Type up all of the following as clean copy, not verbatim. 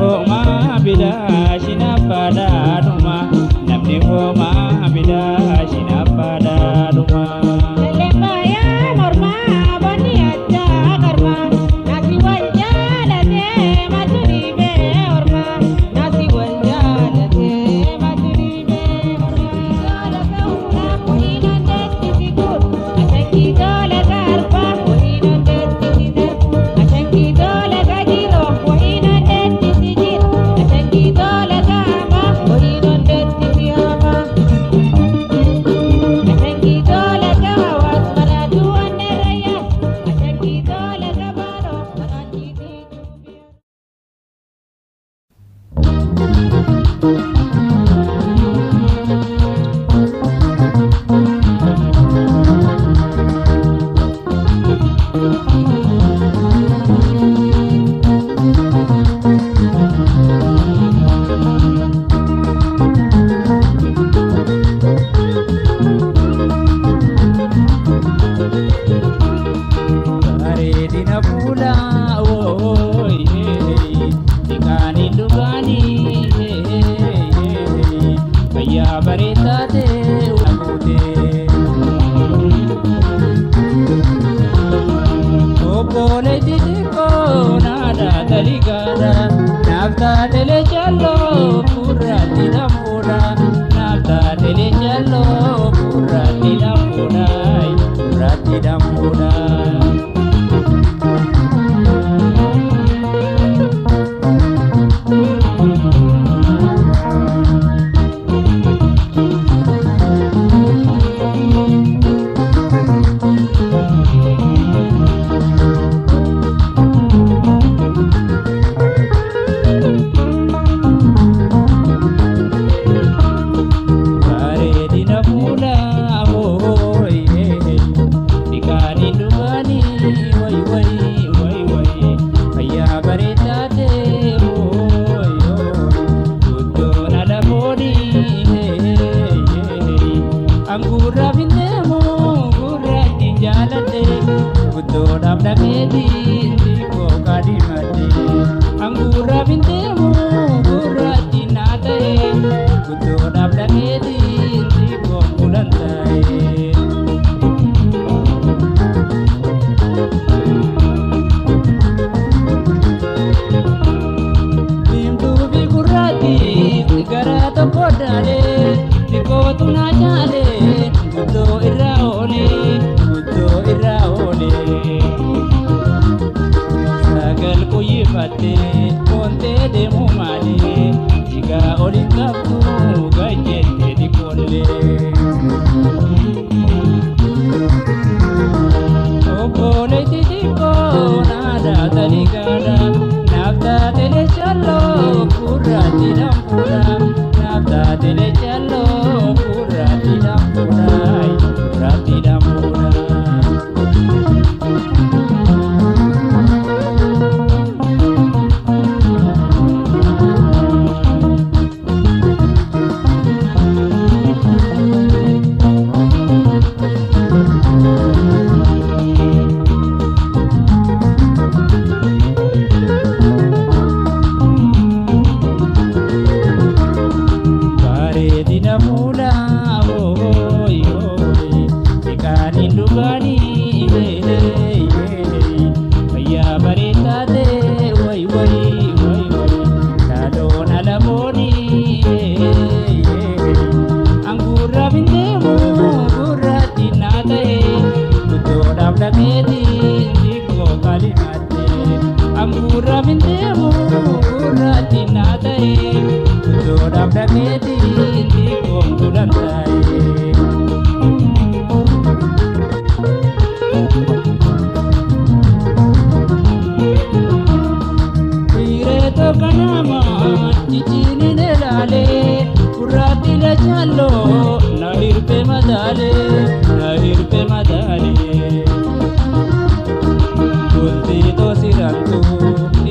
homaa bilaashina fadaadhuma namni homaa bilaashina fadaadhuma. Bareedina fuulaa dhiqaanii dhugaanii fayyaa bareedaatee guutee. Obboleetti xiqqoo naadhaa taligaadha naaf taatelee jalloo gurraatti dhamfuudha naaf taatelee jalloo gurraatti dhamfuudha gurraatti dhamfuudha. Bareedina fuulaa dhiqaanii dhugaanii wayi wayi wayi wayi fayyaa bareedaatee guddoon ala foonii anguurraaf hin deemu gurraatti jaaladhe guddoodhaaf dhabeetii xiqqoo kaadhimadhe anguurraaf hin deemu gurraatti naa ta'e guddoodhaaf dhabeetii xiqqoon bulan ta'e. Diimtuu fi gurraatti gara tokko daalee xiqqootu naa caalee guddoo irraa oolee guddoo irraa oolee. Sagal kuyyifattee koontee deemu maalee jigaa oli qabdu gajjettee xiqqoollee. Obboleetti xiqqoo naadhaa taligaadha naaf taatelee jalloo gurraatti dhamfuudha naaf taatelee jalloo gurraatti dhamfuudha gurraatti dhamfuudha. Bareedina fuulaa dhiqaanii dhugaanii fayyaa bareedaatee wayi wayi wayi wayi dhaaloon ala foonii anguurraaf hin deemu gurraatti naa ta'e guddoodhaaf dhabeetii xiqqoo kaalimatte anguurraaf hin deemu gurraatti naa ta'e guddoodhaaf dhabeetii xiqqoon bulan ta'e. Dhiirota kanama jijjiinin ilaalee gurraatti lachalloo na hirbe madaalee na hirbe madaalee. Bultii toosirantu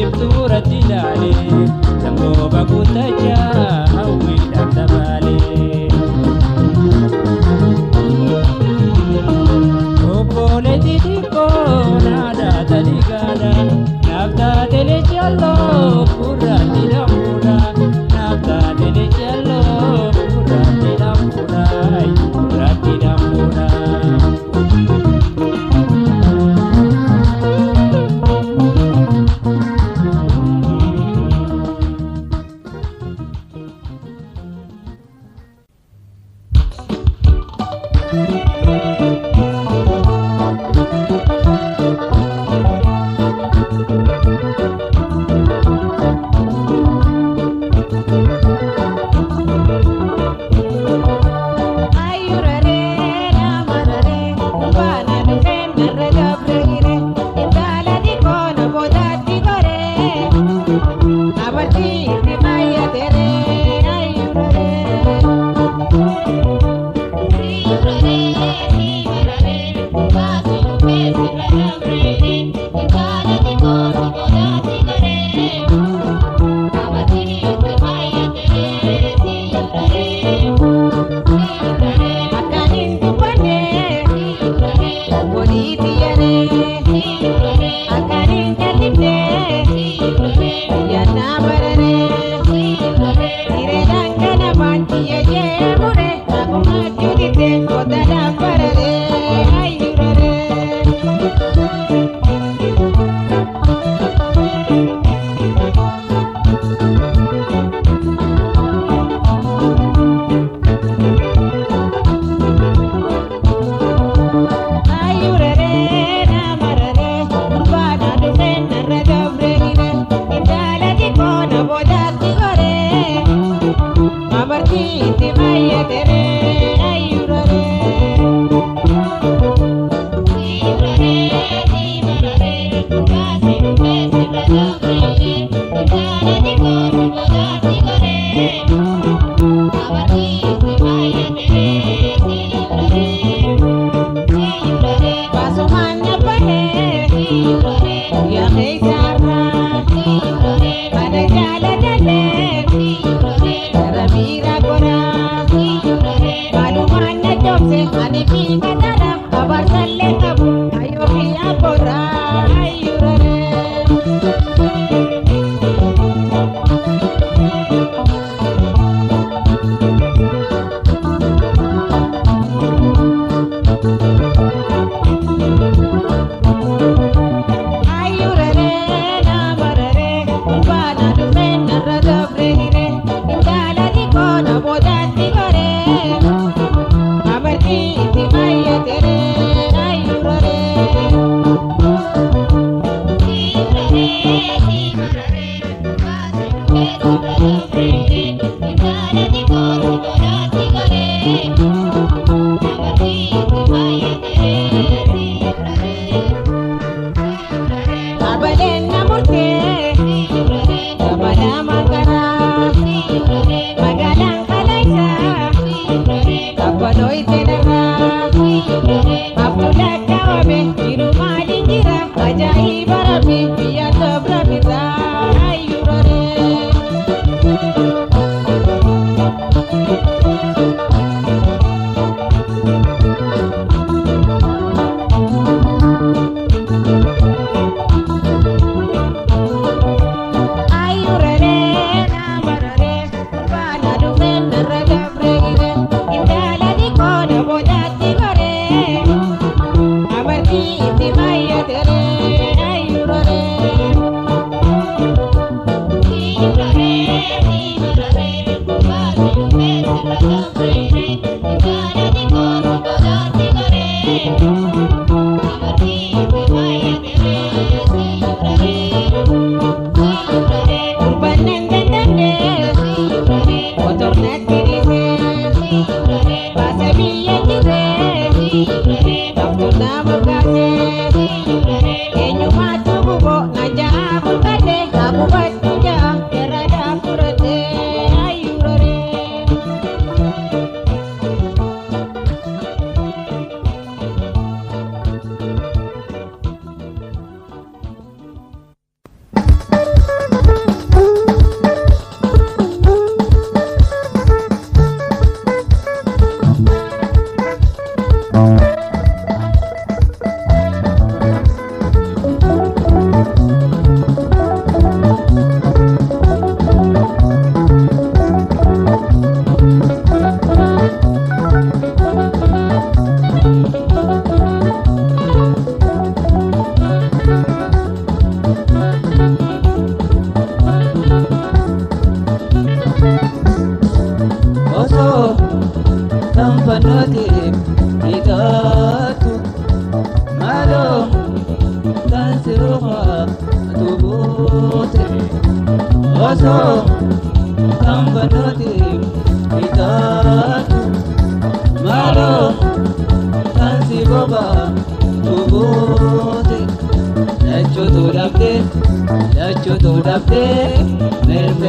ibsuuratti ilaalee dangooba guuttachaa hawwiidhaan dabaalee. Thank you.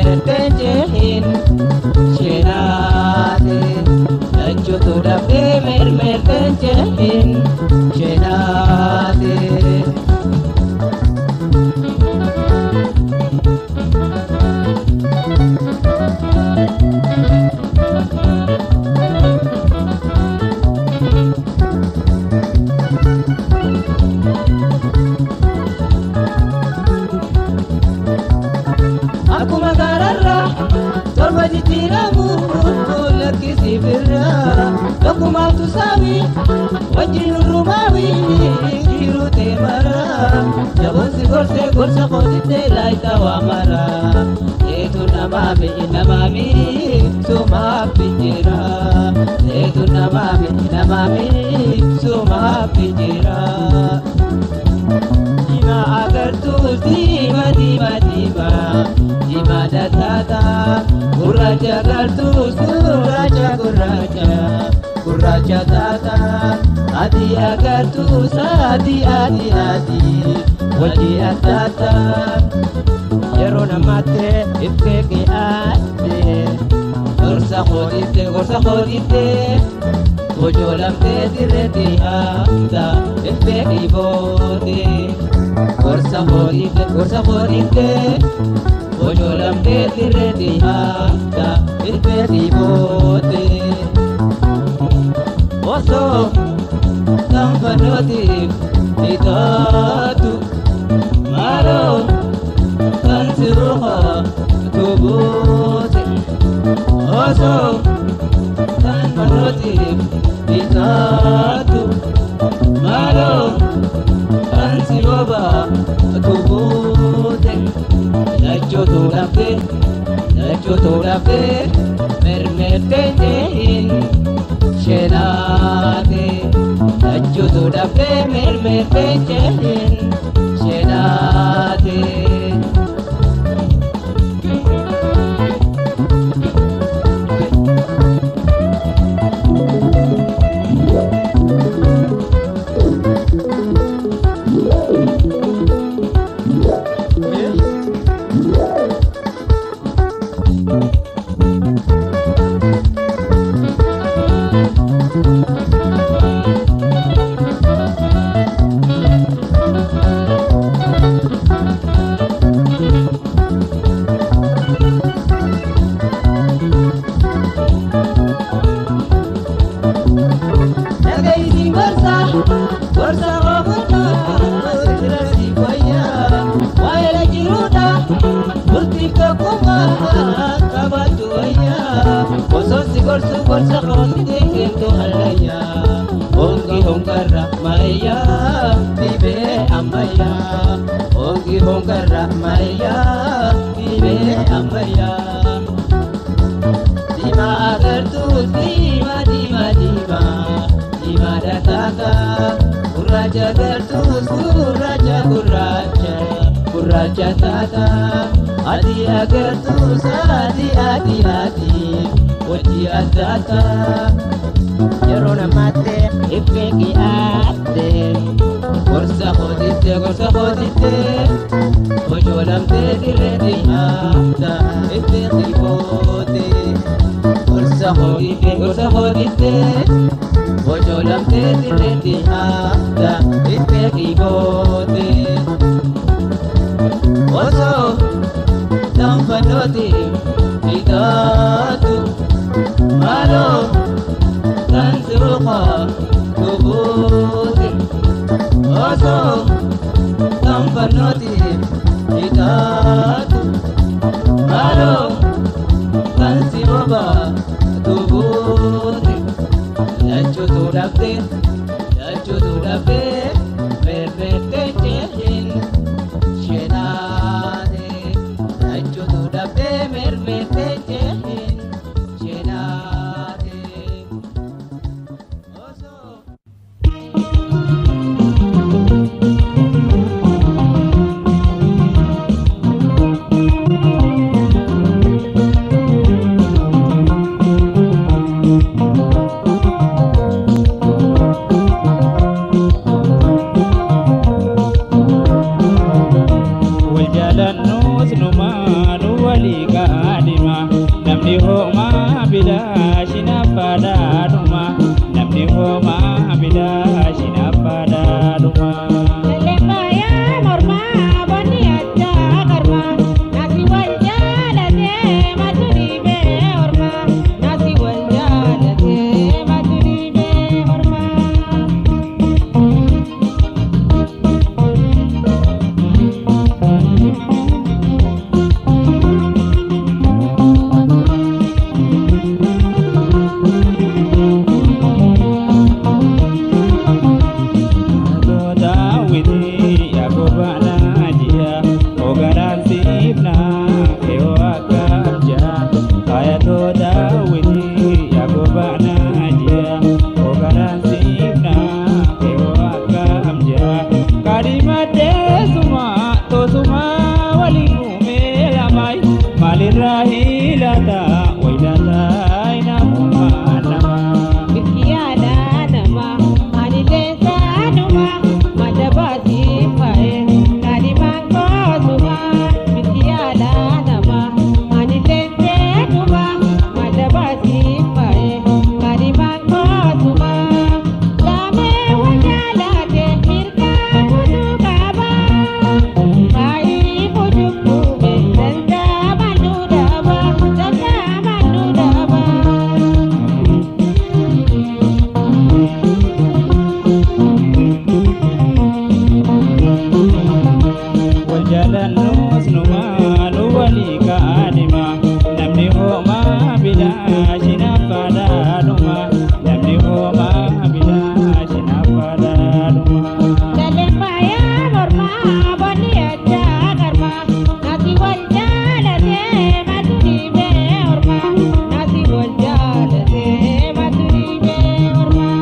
Mermerteen jehin sheenaate. Lachuutu dhabdee mermerteen jehin sheenaate. Akkuma gaararraa torba jijjiiramu lakkisii birraa tokkumaatu saami wajjin urrumaawi jiru teemara jaboonsi gorsee gorsa qootitee laayita waamara eetu namaami namaami sumaaf jira eetu namaami namaami sumaaf jira. Diima agartuu diima diima diima diima dataata gurraacha agartuu gurraacha gurraacha gurraacha taata adii agartuu adii adii adii wajji addaata yeroo namaatti ibsee qiyaatte gorsa qooditte gorsa qooditte bojoolamtee sirreetti haata ibsee qiboote. Gorsa qooditte gorsa qooditte bojoolamtee sirreetti haata ibsee qiboote. Osoo sanfanootiif itaatu maaloo kan siruqa tubuute. Osoo sanfanootiif itaatu maaloo kan siroba tubuute. Lachuutu dhabdee lachuutu dhabdee mermerteen jehin sheenaate. Lachuutu dhabdee mermerteen jehin sheenaate. Dhagayisiin gorsa gorsa oofudha sirra si fayyaa waa'ee jiruudha bultiif tokkummaa qabaattu wayyaa osoo si gorsu gorsa qootitee seentu hallayyaa hongi hongarra maayyaa dhibee ammayyaa hongi hongarra maayyaa dhibee ammayyaa. Diima agartuu diima diima diima diima dataata gurraacha agartuu gurraacha gurraacha gurraacha taata adii agartuu adii adii adii wajji addaata yeroo namaatti ibsee qiyaatte gorsa qooditte gorsa qooditte bojoolamtee sirreetti haata ibsee qiboote. Gorsa qooditte gorsa qooditte bojoolamtee sirreetti haata ibsee qiboote. Osoo sanfanootiif itaatu maaloo kan siruqa tubuute. Osoo sanfanootiif itaatu maaloo kan siroba tubuute. Lachuutu dhabdee lachuutu dhabdee mermertee jehin sheenaate. Lachuutu dhabdee mermertee jehin sheenaate. Osoo. Wahilata wailata inafuma nama. Milkiyaadhaa nama ani leensaanuma madda baasii faye kaadhimaan koosuma. Milkiyaadhaa nama ani leenseetuma madda baasii faye kaadhimaan koosuma. Laamee wal jaalate mirgaa guutuu qaba. Baay'ee fuudhukume danda'ama nu dhaba danda'ama nu dhaba. Wal jaalannus numaa nu walii kaadhima. Namni homaa bilaashi naaffaadhaadhuma. Namni homaa bilaashi naaffaadhaadhuma. Jaleen faayaa mormaa boonni addaa qarmaa nasi wal jaalatee matu dhiibee ormaa nasi wal jaalatee matu dhiibee ormaa.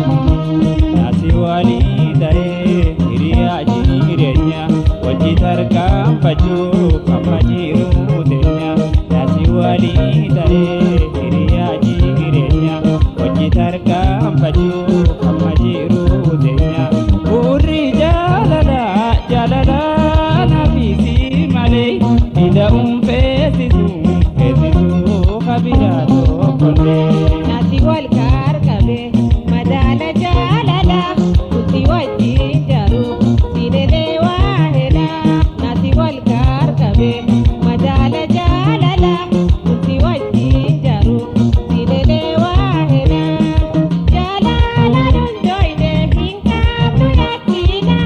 Naasii walii ta'ee hiriyaa jireenya wajji tarkaanfachuu amma jiru teenya. Naasii walii ta'ee hiriyaa jireenya wajji tarkaanfachuu amma jiru teenya. Bu'uurri jaalala jaalala naafisi malee ida'uun feesisu feesisu kabira tokkollee. Nasi wal qarqabe madaala jaalala bultii wajjin jaaru silelee waa hela. Nasi wal qarqabe madaala jaalala bultii wajjin jaaru silelee waa hela. Jaalala dunjooyne hin qabnu yakkina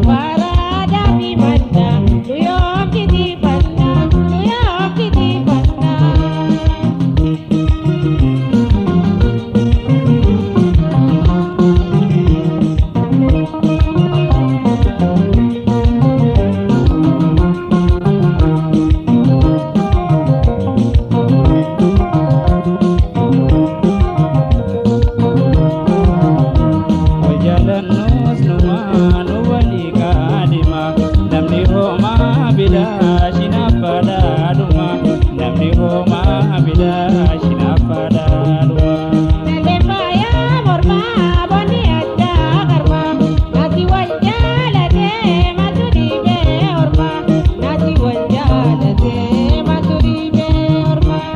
waraada fi manna nu yoomkitifanna nu yoomkitifanna. Wal jaalannus numaa nu walii kaadhima. Namni homaa bilaashi naaffaadhaadhuma. Namni homaa bilaashi naaffaadhaadhuma. Jaleen faayaa mormaa boonni addaa qarmaa nasi wal jaalatee matu dhiibee ormaa nasi wal jaalatee matu dhiibee ormaa.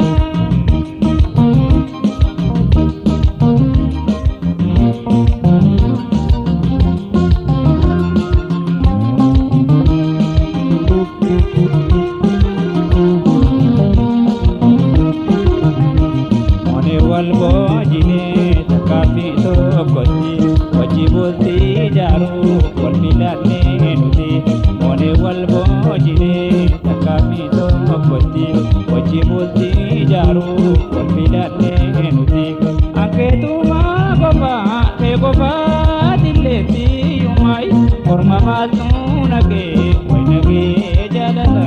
Moonee wal boojinee takkaaffii tokkotti wajji bultii ijaaruu wal filannee nuti. Moonee wal boojinee takkaaffii tokkotti wajji bultii ijaaruu wal filannee nuti. Akkeetumaa qofaa kee qofaa dilleetti yumaay morma maaltu nagee wayi nagee jaalala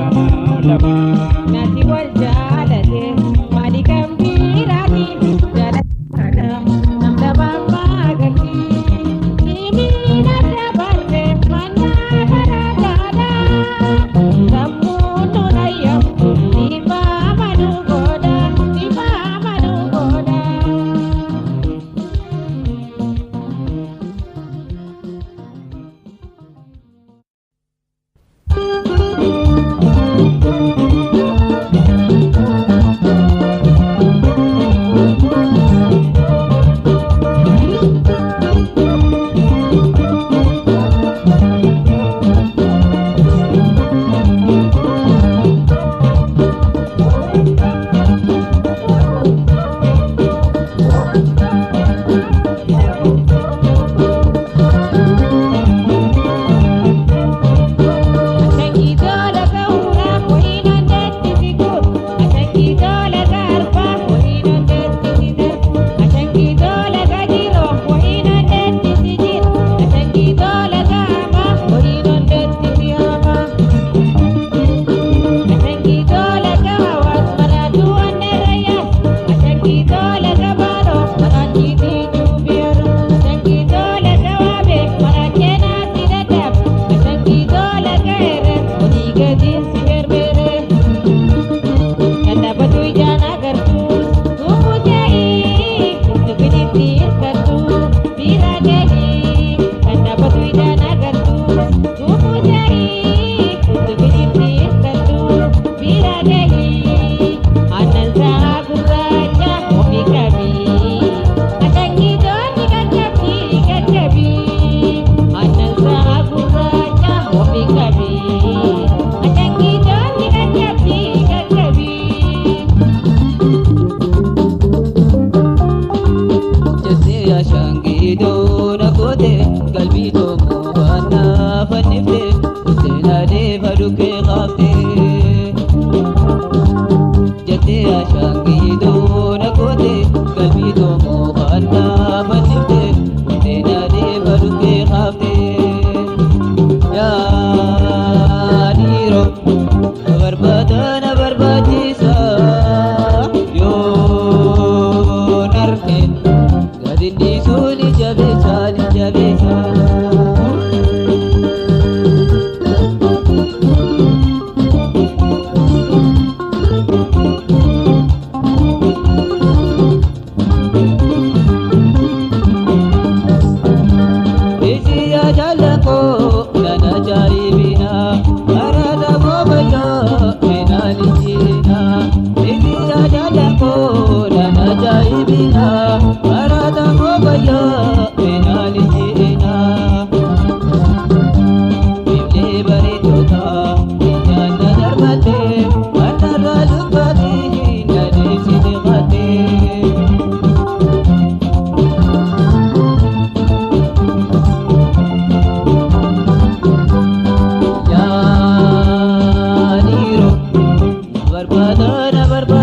lamaa. Nasi wal jaalate maali kan biraati jaalata namna babbaa galti himina dabarre mannaa karaa jaalaa sammuun nunayyamu dhiifama nu godha dhiifama nu godha. Shaangidoo na goote galbii toomoo kannaa fannifte hundee deema dhukkee haafte. Yaa dhiiroo na barbaada na barbaachisa yoo narke gadi dhiisuu ni jabeessa ni jabeessa. Isiya jalako nana jaribina arada gobayo menani jina. Isiya jalako nana jaribina arada gobayo menani jina. Bimle bareedota nyaanna darbate anarra dubbate nade sidqate. Yaaniro na barbaada na barbaachisa.